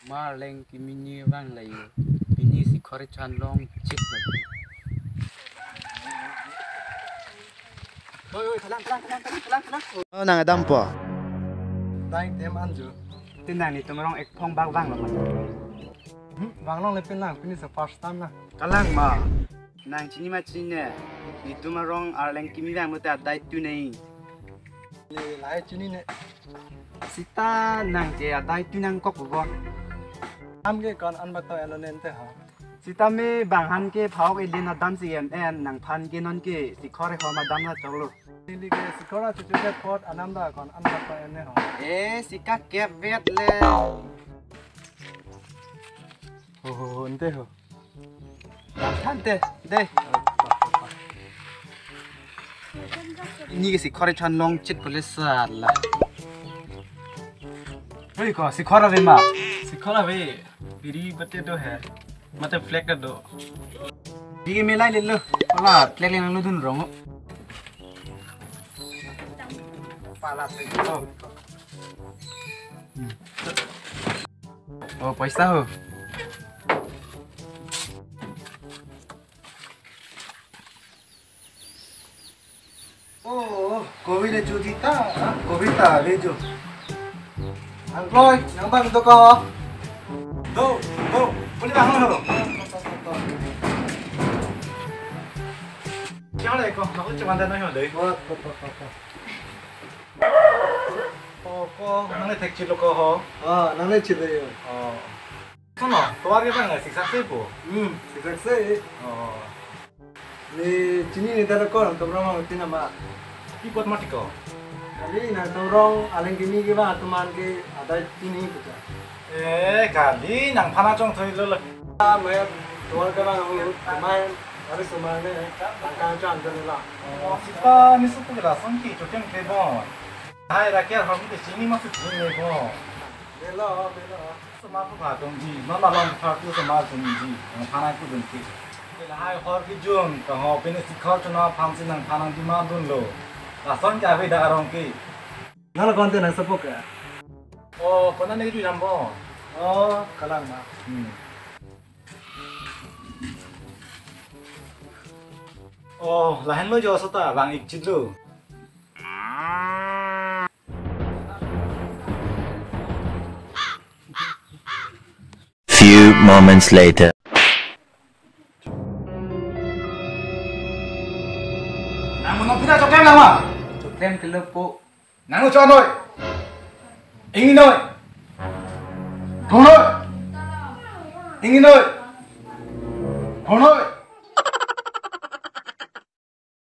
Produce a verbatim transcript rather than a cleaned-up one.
Arleng kimi ni vang layo. Pini sikhor chan longchit lo. Oi, oi, kalang, kalang, kalang, kalang, kalang, kalang. Oh, nang dampo? Dai tem anju. Te nang netum arong ekphong bak vanglo ma? Hmm, vanglongle pini nang, pini si first time na. Kalang ma. Nang chini ma chinine? Netum arong arleng kimi vang mute adai tu nei. Ne lahai chinine. Sita nang ke adai tu nangkok bo. Am ke kon an bato elo nente ha. Sita me bang han ke phak-ok elen adam si en en, nangphan ke non ke sikhor ho ma dam la choklo. Neli ke sikhor achuche apot anam da kon an bato enne ho. Eh, sika kep vet le. Ho, ho, ho, ente ho. Thante, de. Pini ke sikhor chan longchit pule sala. Oi ko, sikhor ave ma? Sikhor ave, biri bate do he. Mate flag ta do. Biri me lai lelo. Ola flag le nang ludun rong. Pala se. Oh. Hmm. Oh, paisa ho. Oh, kovi le chuti ta, ah, kovi ta le jo. Angkloi, nang bang to ko. Do, do, puli bang ho. Kya le ko, aku cuma ada nanya deh. Ko, ko, ko, ko, ko. Oh, ko, nang le thek chilo ko ho. Ah, nang le chilo yo. Oh. Kano, tovar ke bang, siksak se po? Hmm, siksak se. Oh. Ne chinine ta ko, nangtum arong pini ma. Pi apot mati ko? Kali nangtum arong arleng kimi ke bang, atum an ke adai chinine puta. Eh, kali nangphan chongthuilo le. Ah, me, tovar ke bang, atum an, ari sumar ne, nangkang chang dan la. Oh, sita ne supu ke lason ke, chotiang ke bo. Hai, rakyat hor ke chini ma su chinine bo. Melo, melo. Sumar pu pha tong ji, non along pha tu sumar tong ji, nangphan aku dun ki. Lahai hor kejun, kaho pini sikhor chona aphan si nangphan nangdima dunlo. Lason ke ave dak arong ke. Nang la konte nang sepok ya? Oh, kona ne ju jambo. Oh, kalang ma. Hmm. Oh, lahenlo jo sota, bang-ik chitlo. Few moments later. Nang mono pina choklem nang ma? Choklem kelo po. Nang lo chon noi. Ingni noi. Thong noi. Ingni noi. Thong noi.